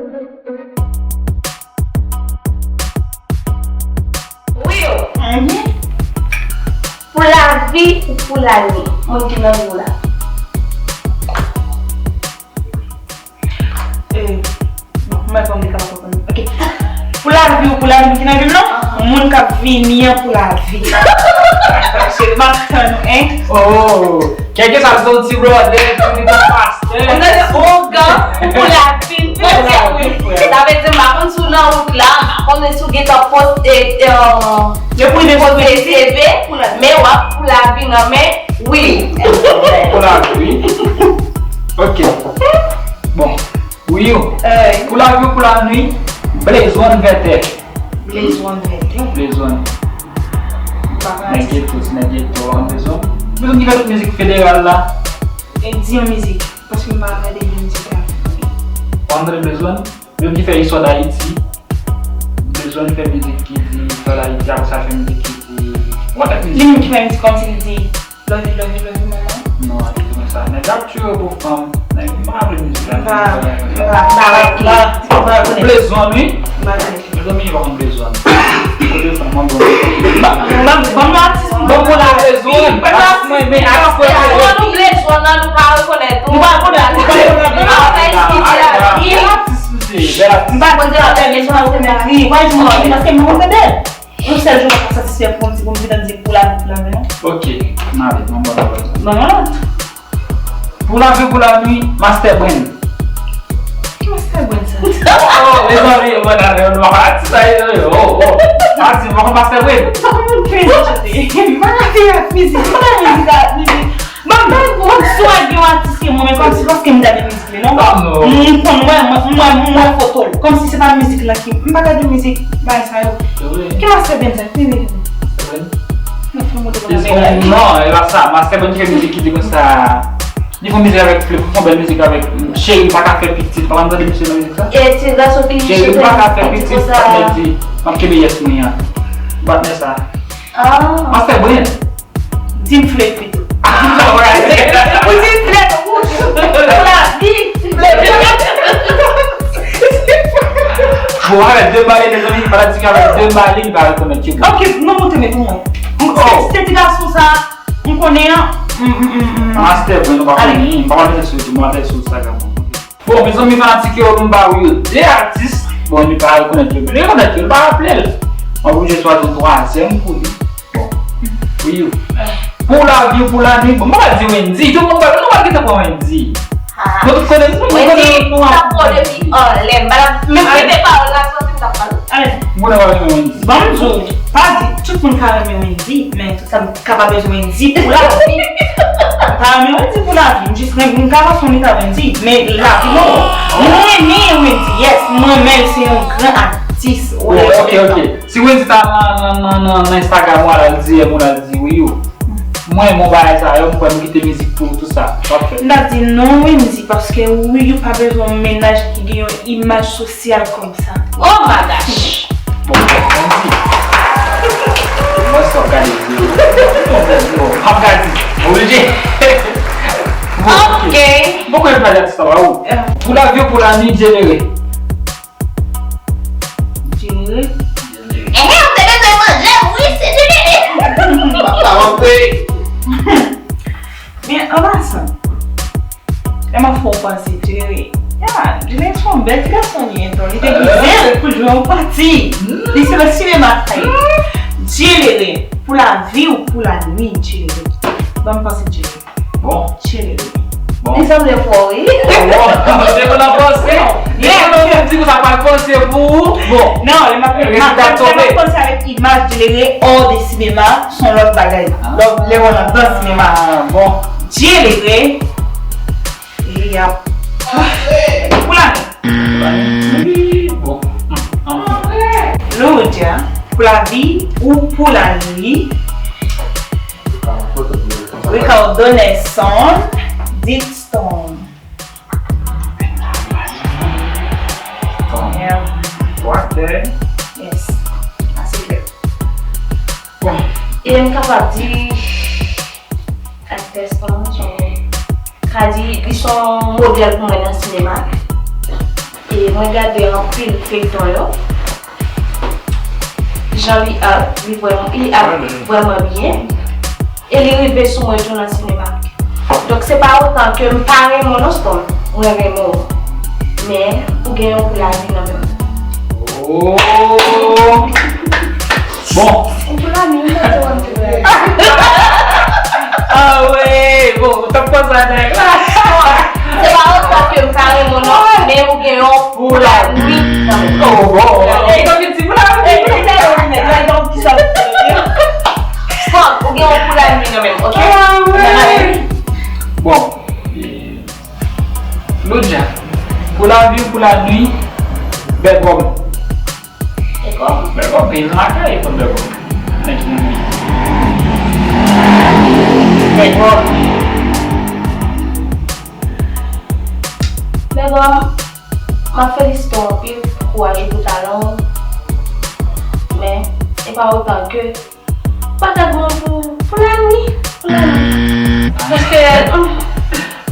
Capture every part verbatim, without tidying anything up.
Wi, yo. Mhm. Pou lavi ou pou lanwi, moun ki nan vi w la. Eh, bon, mwen pa mwen kapab konprann. Ok. Pou lavi ou pou lavi ki nan vi m nan, moun k ap vini an pou lavi. Se m ap tann ou, en. Oh, kèlkeswa si w ti brother, si w ti pastè. Ou nan ougan pou lavi m. Sa vle di, m pa konn si w nan wout la, m pa konnen si w gentan poste, eh, eh, poste C V, men w ap pou lavi nan men, wi. Pou lavi, wi. Ok. Bon. Wi, yo. Pou lavi ou pou lanwi, Blaze One vètè. Blaze One vètè. Blaze One. Nèg geto, ti nèg geto, Blaze One. Blaze One ki fè tout mizik federal la. E di yon mizik, paske m pa gade mizik la. Ou konn Blaze One? Menm ki fè istwa Dayiti. Blaze One fè mizik ki di istwa Dayiti, apre sa fè mizik ki di, ou konn mizik. Li menm ki fè mizik kòmsi li di, love you, love you, love you, manman. Non, li di konsa. Nèg ap tire pou fanm. Nèg, m pa vle mizik la. M pa, m pa, m pa, m pa, m pa konnen. Blaze One, wi. M pa konnen. Mezanmi, li pa konn Blaze One. Kote fanm, mwen, bon. Ban, ban, ban m atis, ban m atis. Blaze One, atis mwen, men atis mwen. Mwen, nou Blaze One nan, nou pa rekonèt ou. Nou pa rekonèt, nou pa rekonèt. Nou pa rekonèt. Atis, mesye. Bèl atis. M pa konn se lòt Blaze One ou te mèt li. Wè, di mwen, paske mwen konn tande. Yon sèl jou m ap satisfè pou m di, pou m vin di pou lavi, pou lavi, non. Ok, m ale, m ap ba w lòt. Ban mwen lòt. Pou lavi, pou lanwi, Master Brain. Ki Master Brain sa? Oh, oh, mezanmi, mwen ta renmen nou pa pati sa, yo, yo, oh, oh. Pati, mwen konn Master Brain. Sa konn moun crazy chante. M pa ka fè ak mizik, m pa mizik ak mizik. Bon, bon, bon, swa gen yon atis ke mwen, men kòmsi paske m gade mizik li, non. Oh, non. M konn wè, mwen, mwen, mwen foto l. Kòmsi se pa mizik la ki, m pa gade mizik, bagay sa yo. Se vre. Ki Master Brain sa? Ki mizik? Master Brain? Mwen fè mwen te konn. Non, e pa sa. Master Brain ki fè mizik ki di konsa. Li fè mizik avèk Flip, fè bèl mizik avèk Cheri pa ka fè pitit. Pa konn tande misye nan mizik sa? E ti gason ki Cheri pa ka fè pitit, sa. Mèt di, m ap kenbe yes mwen an. Patnè sa. Ah. Master Brain. Di m Flip pito. Ou di m Flip, ou, pou lavi. Bon, avèk de bale, mezanmi, fanatik avèk de bale, li pa rekonèt yo. Ok, non, montre men pou mwen. Oh. Se, se ti gason sa, m konnen an, m, m, m, m. Master Brain, nou pa konnen, m pa konnen sou YouTube, m pa konnen sou Instagram. Bon, mezanmi fanatik yo, m ba ou yo de atis. Bon, li pa rekonèt yo. Li rekonèt yo, li pa raple l. Mwen oblije chwazi yon twazyèm pou li. Bon. Wi, wi. Pou lavi ou pou lanwi, bon, mwen pa di Wendyy. Tout moun pa, nou pa gentan pran Wendyy. Ah. Nou tout konnen, nou tout konnen Wendyy, nou sa pran depi anlè. M pa la, men premye pawòl la soti, m t ap pale. Ale. Mwen pa renmen Wendyy. Bon, m di w, pa di tout moun ka renmen Wendyy, men tout sa m ka pa bezwen Wendyy pou lavi. M pa renmen Wendyy pou lavi. M jis renmen, m ka panse yon leta Wendyy, men lavi non. Mwen renmen Wendyy, yes, m renmen l, se yon gran atis. Bon, ok, ok. Si Wendyy ta nan, nan, nan, nan, nan Instagram ou al di, ou al di wi, yo. Mwen, bon bagay sa yo, m kwè m kite mizik pou tout sa. W ap fè. M ta di non, Wendyy, paske wi, yo pa bezwen yon mennaj ki gen yon imaj sosyal kòm sa. Oh my gosh! Bon, bon, bon, di. Mwen sa w gade di yo. Bon, bon, bon, m ap gade. Oblije. Bon, ok. Ok. Bon, kòman m gade atis la, ou? Pou lavi ou pou lanwi, Djelere. Djelere. Ehe, ou te bezwen manje, wi, se Djelere. Papa, m ap peye. Men, an pasan, lè m ap fè w panse, Djelere, ya, Djelere se yon bèl ti gason li ye, tou. Li te gen zen, kout jwen w pati. Li se nan sinema sa ye. Djelere, pou lavi ou pou lanwi, Djelere. Ban m panse, Djelere. Bon. Djelere. Bon. Li sanble fò, wi. Bon, se pou nan panse. Li sanble di konsa pral panse pou ou. Bon. Non, lè m ap, lè m ap panse avèk imaj Djelere, hors de sinema, se yon lòt bagay. Ah. Lè w nan sinema. Bon. Djelere, li ap, pou lanwi. Bon. Lourdia, pou lavi ou pou lanwi. Ricardo Nelson, Dit Storm. Yeah. Yes. Ase klè. Bon. E m kapab di aktris pa m, so, ka di, li se yon modèl pou mwen nan sinema. E E mwen gade anpil feyton yo. Jan li ap, li vrèman, li ap vrèman byen. E li rive sou mwen tou nan sinema. Donk se pa otan ke m pa renmen w non, Storm. Mwen renmen w. Men ou gen yon pou lavi nan men w. Oh! Bon. Ou pou lavi, ou mèt ou an ti vrè. Ah wi, bon, ou t ap panse a nèg la. Se pa otan ke m pa renmen w non, men ou gen yon pou lanwit nan men w. Oh, bon. Ey, tankou ti pou lanwit. Ey, ey, ey, ey, ey, ey, ey, ey, ey, ey, Stop, ou gen yon pou lanwit nan men w, ok? Ah, wi. Bon, e, Claudia, pou lavi ou pou lanwit, Bègòm. Bègòm? Bègòm, peyizan lakay, konn Bègòm. Nèg ki renmen. Bègòm. Bègòm, m ap felisite w anpil pou kouraj ou, pou talan w. Men, se pa otan ke pa ta gen yon pou, pou lanwit, pou lanwit. Paske,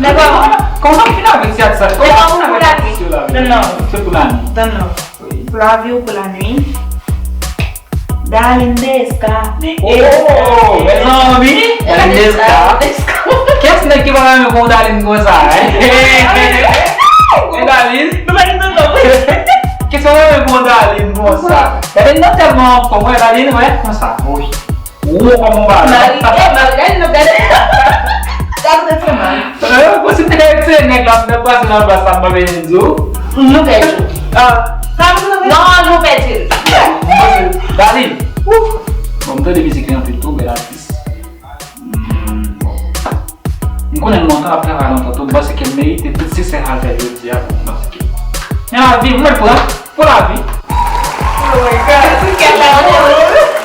men kòman, kòman w fin avèk ti atis la? Kòman w fin avèk atis yo la? Non, non. Se pou lanwit. Non, non. Pou lavi ou pou lanwit. Darline Desca. Oh, mezanmi. Darline Desca. Kiyès nèg ki pa renmen bon Darline konsa, hein? Hein, Darline? Nou pa gen non. Kiyès ki pa renmen bon Darline konsa? Darline nan tèlman anfòm, wè, Darline, wè, konsa. Wi. Ou kòman w pale? Mari, eh, Mari, gade, nou gade. Gade, se mal. Eh, bon, si te gade se nèg la, m t ap pase nan plas la, m pa vle di w. Nou pèdi. Ah. Non, nou pèdi. Darline. Bon, m tande mizik li anpil tou, bèl atis. Hmm, bon. M konnen l lontan, l ap travay lontan tou, m panse ke l merite tout siksè sa l fè jodi a, bon, m panse ke. Men lavi, mwen pran. Pou lavi. Oh my God.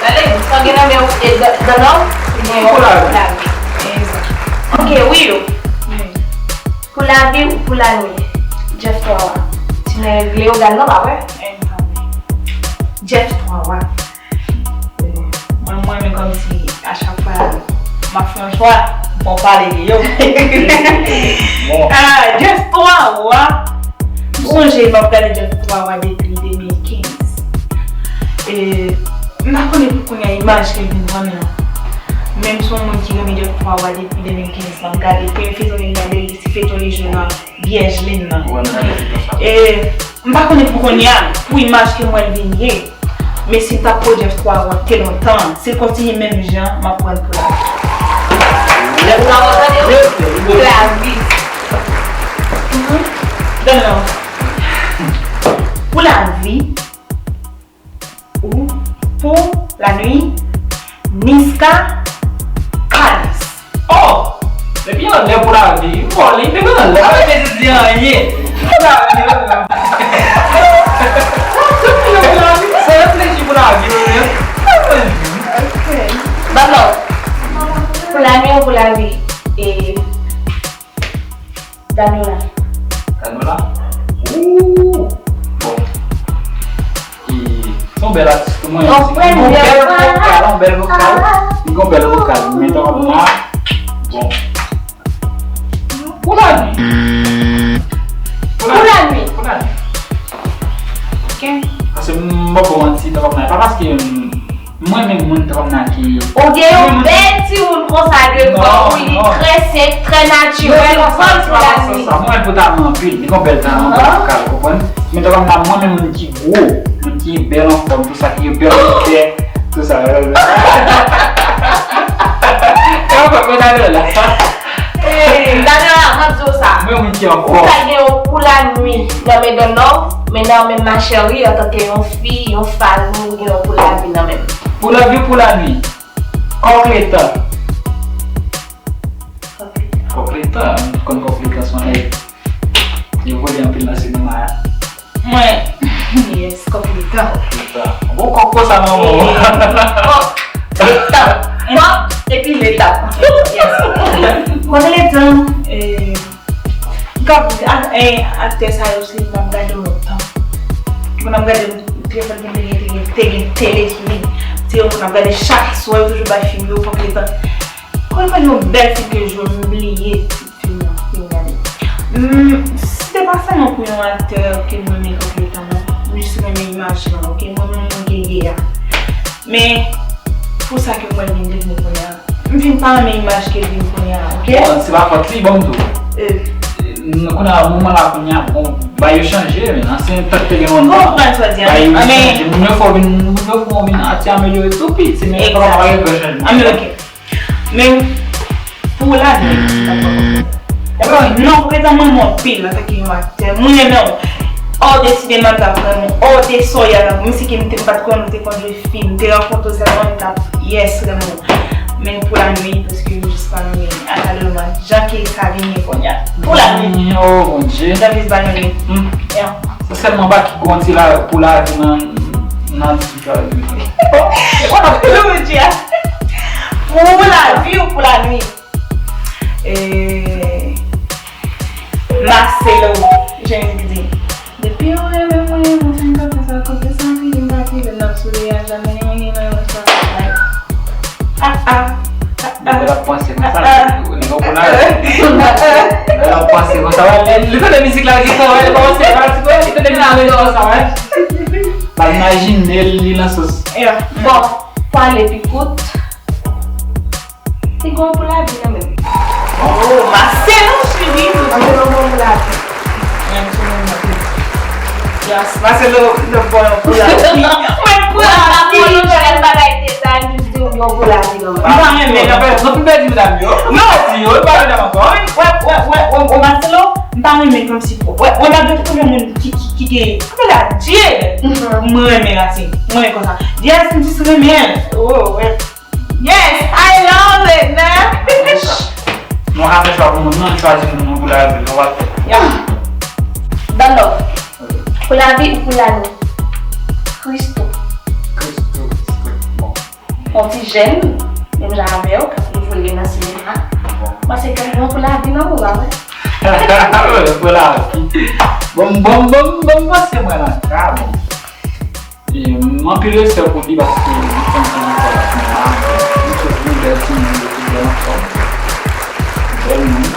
Gade, sa gen nan men w, e, dan, dan nòm, ou gen yon pou lavi. Ok, wi, yo. Pou lavi ou pou lanwit. Jeff Twa Wa. Ti nèg Leyogàn nan, pa vre? Jeff Twa Wa. Mwen, mwen menm kòmsi a chak fwa m ap fè yon chwa, m ap pale de yo. Bon. Ah, Jeff Twa Wa. M sonje m ap gade Jeff Twa Wa depi de mil kenz. E, m pa konnen pou kounye a imaj ke l vin ban m nan. Men m se yon moun ki renmen Jeff Twa Wa depi de mil kenz la. M gade premye feyton li gade, se feyton li jwe nan Byèj Lin nan. E, m pa konnen pou kounye a, pou imaj ke m wè l vin ye. Men si m t ap pran Jeff Twa Wa te lontan, si l kontinye menm jan, m ap pran l pou lavi. Jeff Twa Wa, tande w? Pou lavi. Mhm. Tande w. Pou lavi. Ou pou lanwit, Niska Kalis. Oh! Depi anlè pou lavi, m vòlè, depi anlè, pa bezwen di anyen. Pou lavi, wi, wi. Depi anlè pou lavi, san reflechi pou lavi, wi, wi. Ok. Ban m lòt. Pou lanwit ou pou lavi? E Danola. Danola? Ooh! Bon. E, se yon bèl atis tou, mwen. Yon bèl vokal, yon bèl vokal. Li gen yon bèl vokal. Men tankou la, bon. Pou lanwit. Pou lanwit. Pou lanwit. Ok. Paske m poko manti, tankou la, pa paske m Mwen menm moun tankou m nan ki. Ou gen yon bèl timoun konsa devan ou, li trè senp, trè natirèl, ou pran l pou lanwit. Mwen pou talan anpil, li gen bèl talan, bèl vokal, ou konprann? Men tankou m nan, mwen menm moun ki gwo, moun ki bèl anfòm, tou sa, ki gen bèl figè, tou sa. E w konprann sa m vle la? Ey, Daniela, m ap di w sa. Mwen moun ki anfòm. Ou ka gen yon pou lanwit nan men Don Love, men nan men ma chérie, antanke yon fi, yon fanmi, ou gen yon pou lavi nan men m. Pou lavi, pou lanwit. Kòk letan. Kòk letan. Kòk letan, m konn kòk letan se yon nèg. Li vole anpil nan sinema a. Mwen, yes, kòk letan. Kòk letan. Bon kòk konsa, manman. Kòk letan. Kòk epi letan. Yes. Kòk letan, eh, M ka, a, e, aktè sa yo, se m ap gade yo lontan. Depi m ap gade yo, telefòn mwen te gen, te gen, te gen tele sou li. Se yo m ap gade chak swa, yo toujou bay fim yo, fòk letan. Konn, konn yon bèl fim ke jwe, m bliye tit fim nan, fim gade. Hmm, si te pa Kòman pou yon aktè ke m renmen kanpe tan an, m jis renmen imaj lan, oke? M renmen moun ke l ye a. Men, pou sa ke m wè l vin devni kounye a, m vin pa renmen imaj ke l vin kounye a, oke? Bon, se pa fòt li, ban m di w. Euh. N-, kounye a, moman la, kounye a, bon, bagay yo chanje, men ansyen tan te gen lontan. M konprann sa w di a, men bagay yo chanje. Moun yo fè w vin, moun yo fè w vin ati amelyore tou piti, men pa gen gran chanjman. Amelyore. Men, pou la vi, non, prezan mwen anpil antanke yon aktè. Mwen renmen w. Hors de sinema m t ap renmen w. Hors de Soya m t ap, menm si ke m te, m pa t konnen w te konn jwe fim, m te rankontre w sèlman, m t ap, yes, renmen w. Men pou la nuit, paske m jis pa renmen Akademi jan ke sa vin ye kounye a. Pou la nuit. Oh, Bondye. Jan jis pa renmen. Hmm. Yeah. Se sèlman pa ki gon ti la pou la vi nan, nan Pou la vi ou pou la nuit? Eh, Marcelo, jan li di. Depi ou renmen mwen, mwen fin kanpe sa, kanpe sa, vini m pa kite n ap souri a jamè, mwen gen nan yon sa. Ah, ah, ah, ah. Lè l ap panse konsa, li gon pou la. Lè l ap panse konsa, wè, lè li tande mizik la, li konsa, wè, li panse, wè, li tande mizik la, li konsa, wè. L ap imajine l, li nan sos. Yeah. Bon, pou ale pi kout, li gon pou lavi kanmenm. Oh, Marcelo, cheri, Marcelo gon pou lavi. Yes, Marcelo, nou bon pou lavi. Mwen pran lavi, mwen bagay te sa, m jis di w gon pou lavi kanmenm. M pa renmen, nan pè, nan pi pèdi medam yo. Non, di yo, pa medam ankò. Wè, wè, wè, wè, wè, Marcelo, m pa renmen kòmsi, wè, wè, malgre tout moun ki, ki, ki gen, kote la, Dye, mwen renmen Racine, mwen renmen konsa. Yes, m jis renmen. Oh, wè. Yes, I love it, man. Nou ka fè chwa pou moun nan, chwazi moun nou pou lavi, nou pa fè. Yeah. Danlove. Pou lavi ou pou lanuit? Christo. Christo, bon. Yon ti jèn, menm jan avè w, k ap evoliye nan sinema. Bon. Panse ke l bon pou lavi, non, ou pa wè? Pou lavi. Bon, bon, bon, bon, panse mwen lan, ah, bon. E, m anpil respè pou li paske li fè m konnen sa la fè la. Li sot vin bèl timoun, li sot bèl anfòm. Bèl moun.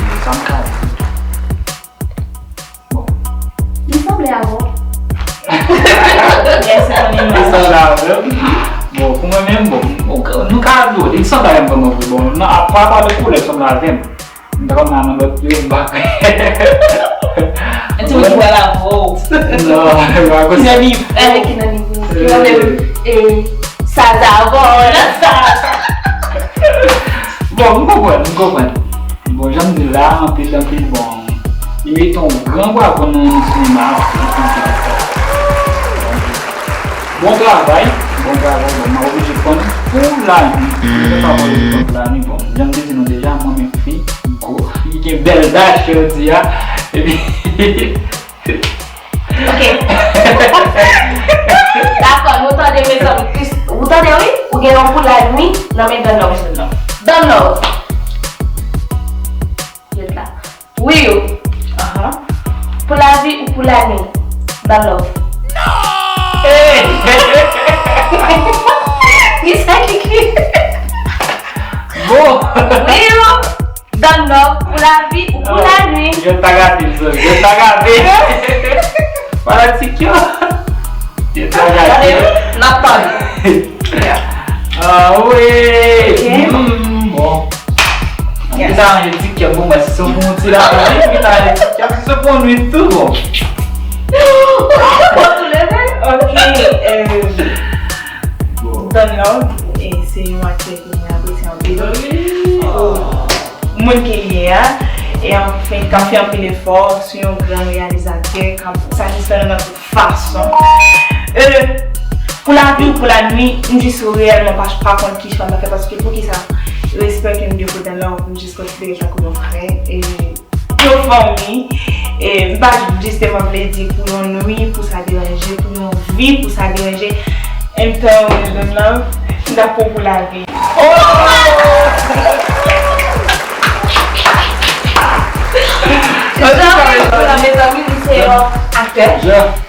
E sa m ka di. Bon. Li sanble avè w. Li sanble avè m. Bon, pou mwen menm, bon, nou ka, nou ka di, li sanble avè m vrèman vre. Bon, nan, apa pale koulè, li sanble avè m. M ta konn al nan lòt yo, m pa kwè. Ti moun ki pral avè w. Non, m pa kwè. Ki nan nivo, eh, ki nan nivo. Ki nan nivo, eh, sa, sa, bon, nan sa. Bon, m konprann, m konprann. Bon, jan m di la, anpil, anpil, bon, li merite yon gran bravo nan sinema, anpil, anpil, anpil. Bon travay, bon travay, bon, m oblije pran pou lanuit. M pa oblije pran pou lanuit, bon, jan m te di nou deja, mwen menm fi, gwo, ki gen bèl dach, jodi a, epi. Ok. Dakò, nou tande, mezanmi. Ou tande, wi? Ou gen yon pou lanuit nan men Danlove. Danlove. Jèt la. Will. Aha. Pou lavi ou pou lanuit? Danlove. Hey! Kisa ki kri? Bon. Will. Danlove, pou lavi ou pou lanuit? Yo ta gate, yo ta gate. Fanatik yo. Yo ta gate. N ap tande. Ah, wi. Ok. Hmm, bon. Yes. Ki ta ranje ti kè pou mwen, si se pou yon ti la, ki ta ranje ti kè, si se pou yon nwit tou, bon. Bon, tou le de, ok, euh, Danlove, e se yon aktè ke mwen apresye anpil. Wi. Moun ke l ye a, e anfen, k ap fè anpil efò, se yon gran reyalizatè, k ap satisfè nou nan tout fason. Euh, pou lavi ou pou lanuit, m jis reyèlman pa, pa konn ki chwa m ta fè, paske poukisa? Respè ke m gen pou Danlove, m jis konsidere l tankou yon frè, e yon fanmi, e m pa jisteman vle di pou yon nwit, pou sa deranje, pou yon vi, pou sa deranje. M ta renmen Danlove, m ta pran pou lavi. Oh! Jan, mezanmi, li se yon aktè. Jan.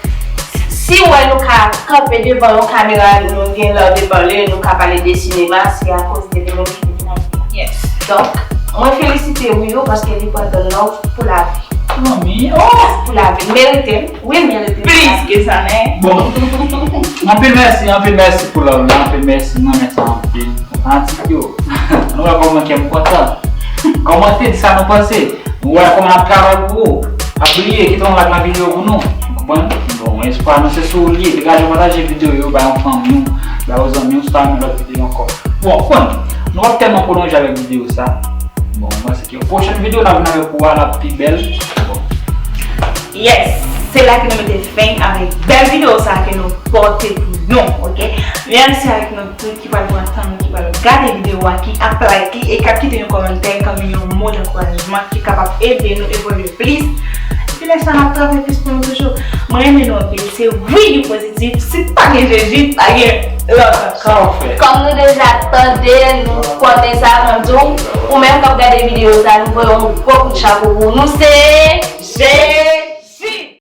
Si w wè nou ka kanpe devan yon kamera, nou gen lè de pale, nou ka pale de sinema, se akoz de li menm ki te vin Ayiti. Yes. Donk, mwen felisite Will paske li pran Danlove pou lavi. Zanmi, oh! Pou lavi, l merite l. Wi, l merite l. Plis ke sa, men. Bon, anpil mèsi, anpil mèsi pou love la, anpil mèsi, mwen mèsi anpil. Fanatik yo, nou wè kòman kè m kontan. Kòmante, di sa nou panse. Nou wè kòman n ap travay pou ou. Pa bliye kite yon like nan videyo pou nou. Ou konprann? Bon, mwen espwa nou se sou ou li. Degaje pataje videyo yo bay yon fanmi w, bay yon zanmi w, sou ta yon lòt videyo ankò. Bon, konn, nou p ap tèlman pwolonje avèk videyo sa. Bon, mwen se ke pwochèn videyo n ap vin avèk ou a l ap pi bèl. Bon. Yes, se la ke nou mete fen avèk bèl videyo sa ke nou pote pou nou, ok? Mèsi avèk nou tout ki pral pran tan nou, ki pral gade videyo a, ki ap like li e k ap kite yon kòmantè kòm yon mo dankourajman ki kapab ede nou evolye plis. Epi lè sa n ap travay plis pou nou toujou. Mwen renmen nou anpil, se wi nou pozitif, si pa gen Jezi, pa gen lòt ankò. Kòm nou deja tande, nou konnen sa, mwen di w, ou menm k ap gade videyo sa, nou voye yon gwo kout chapo pou nou, se Jezi!